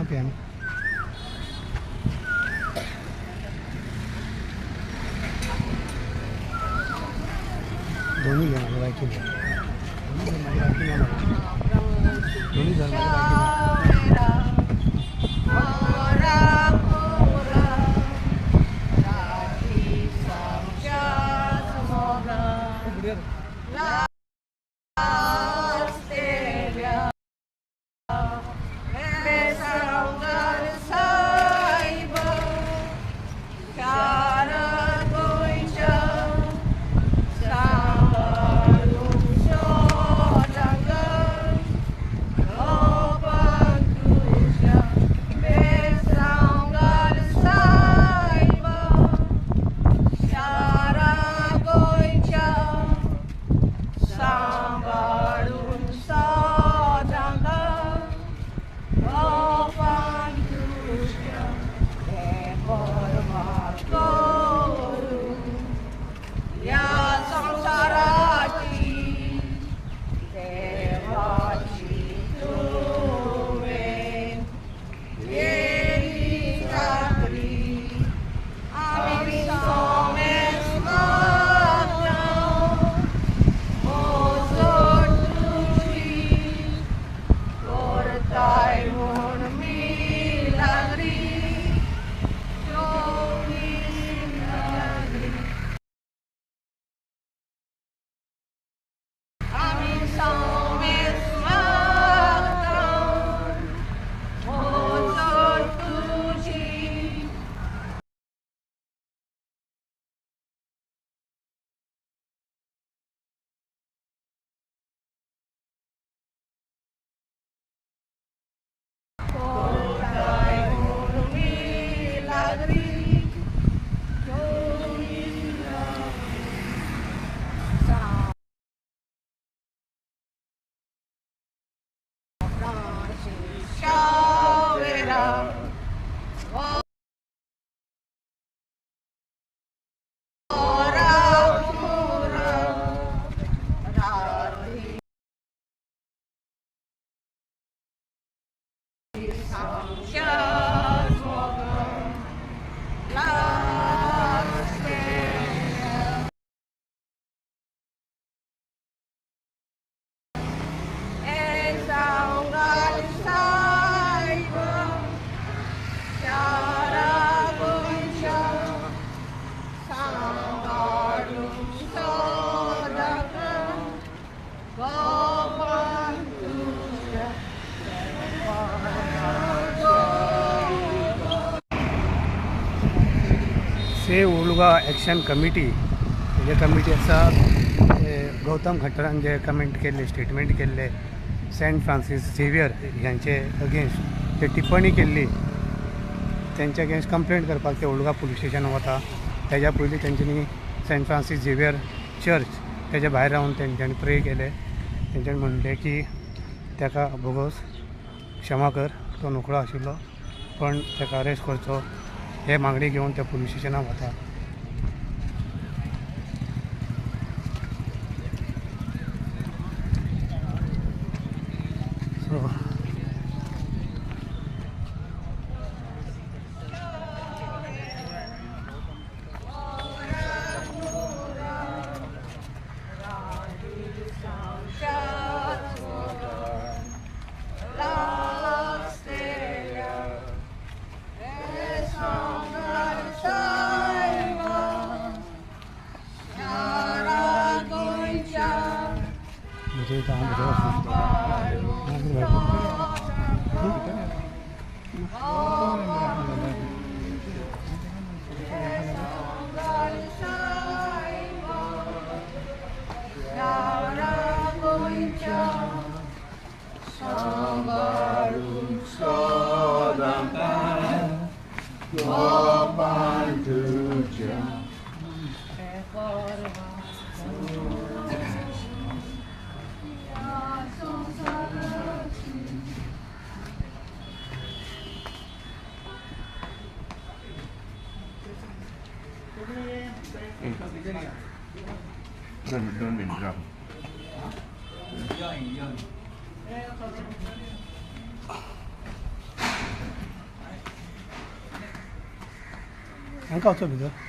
रुपयांनी. दोन्ही घे माझ्या बायकी, दोन्ही घे माझ्या बायकी, दोन्ही धर माझ्या बायकी. सेव ओल्डगा एक्शन कमिटी हे कमिटी आसा. गौतम खट्टरान जे कमेंट केल्ले, स्टेटमेंट केल्ले सेंट फ्रांसीस झेवियर ह्यांचे अगेन्स्ट ते टिप्पणी केल्ली, तेंच्या अगेन्स्ट कंप्लेंट करपाक ते ओल्डगा पुलीस स्टेशन वता. तेज्या पयलीं तेंच्यांनी सेंट फ्रांसीस झेवियर चर्च तेज्या भायर रावन तेंच्यांनी प्रे केले. तेंच्यांनी म्हणलें की ताका भोगोस क्षमा कर, तो नोकळो आशिल्लो पण ताका अरेस्ट करचो हे मागणी घेवन ते पुलीस स्टेशनाक वता. So Don't be drunk. हांकां वचो भितर.